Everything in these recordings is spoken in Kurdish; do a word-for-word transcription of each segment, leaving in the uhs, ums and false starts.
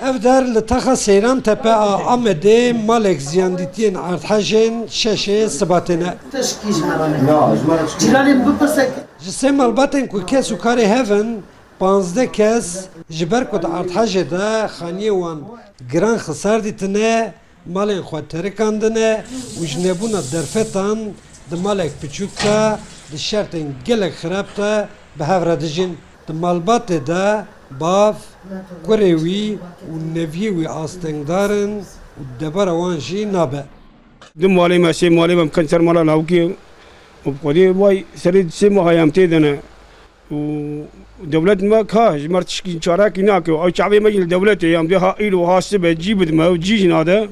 Ev der li taxa Seyran Tepe a Amedê malek ziyandîtiyên erdhejên şeşê Sibatê ne. Tişkî ji me re neke. Cîranê min bipirse. Ji sê malbatên ku kes û karê hev in, panzdeh kes ji ber ku di erdhejê de xaniyê wan giran xisar dîtine, malên xwe terikandine û ji nebûna derfetan di malek piçûk de di şertên gelek xirab de bi hev re dijîn. Di malbatê de bav, kurê wî û neviyê wî astengdar in û debara wan jî nabe. Du malê me, sê malê me, em ken ser mala navkê û bi Xwedê vay serê sê meha ye em tê de ne. Û dewlet me ka ji me re tişkî çarekî nake. Ew çavê me jî li dewletê ye, em dê ha îro ha sibe cî bidime û cî jî nade.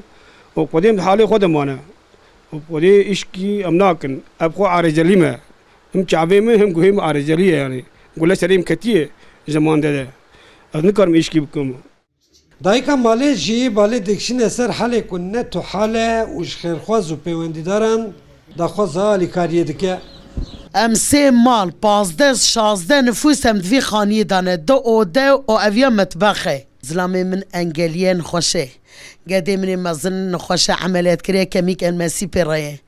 Û Xwedê em di halê xwe de mane. Û Xwedê îşkî em nakin. Ev xwe arezelî me. Him çavê min, him guhê min arezelî ye yanî. Gule serê min ketiye ji mande de. Ez nikarim îşkî bikim. Dayika malê jî balê dikişîne ser halê ku ne tu hal e û ji xêrxwaz û pêwendîdaran daxwaza alîkariyê dike. Em sê mal, pazdeh, şazdeh nifûs em di vî xaniyê de ne. Du ode û eviya metbex e. Zilamê min engeliyê nexweş e. Gedê min ê mezin nexweş e, emeliyat kiriye, kemîk en mesî pê re ye.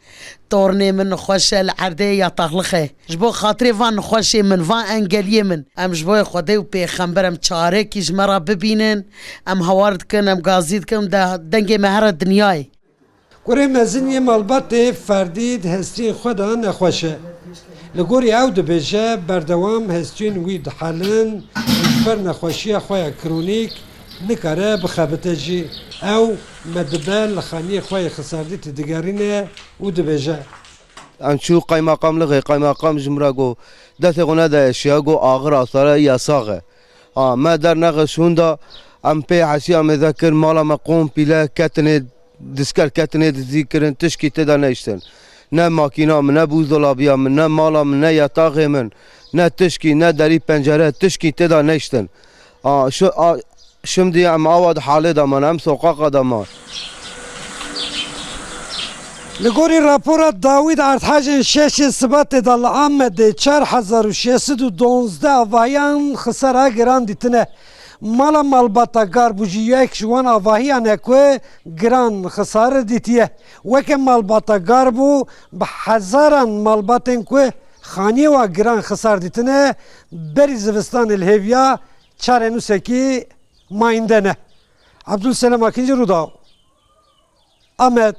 Tornê min nexweş e, li erdê ye, yataxlix e. Ji bo xatirê van nexweşê min, van engeliyê min, em ji bo Xwedê û Pêxember em çarekî ji me re bibînin, em hawar dikin, em gazî dikin, de-, dengê me here dinyayê. Kurê mezin yê malbatê Ferdî di hestiyên xwe de nexweş e. Li gorî ew dibêje, berdewam hestiyên wî dihelin û ji ber nexweşiya xwe ya kronîk nikare bixebite jî. Ew me dibe li xaniyê xwe yê xisardîtî digerîne û dibêje. Em çû qeymeqamlixê, qeymeqam ji min re got, destê xwe nede eşiya, got, axir astare ya sax e. A, me dernexist hûn da, em pê hesiya mêze kir, mala me kompîle ketinê, disker ketinê dizî kirin, tişkî tê de neştin. Ne makîna min, ne buzdolabiya min, ne mala min, ne yataxê min, ne tişkî, ne derî pencere, tişkî tê de neştin. A, şu, a, Şimdî em awa di halê de man, em soqaqa de man. Li gorî rapora dawî di erdhejên şeşê Sibatê de li Amedê çar hezar û şeş sed û duwazdeh avahiyan xisara giran dîtine. Mala malbata Garbû jî yek ji wan avahiyan e ku giran xisar dîtiye. Weke malbata Garbû bi hezaran malbatên ku xaniyê wa giran xisar dîtine, berî zivistanê li hêviya çarenûsekî mayînde ne. Abdulselam Akinci, Rûdaw, Amed.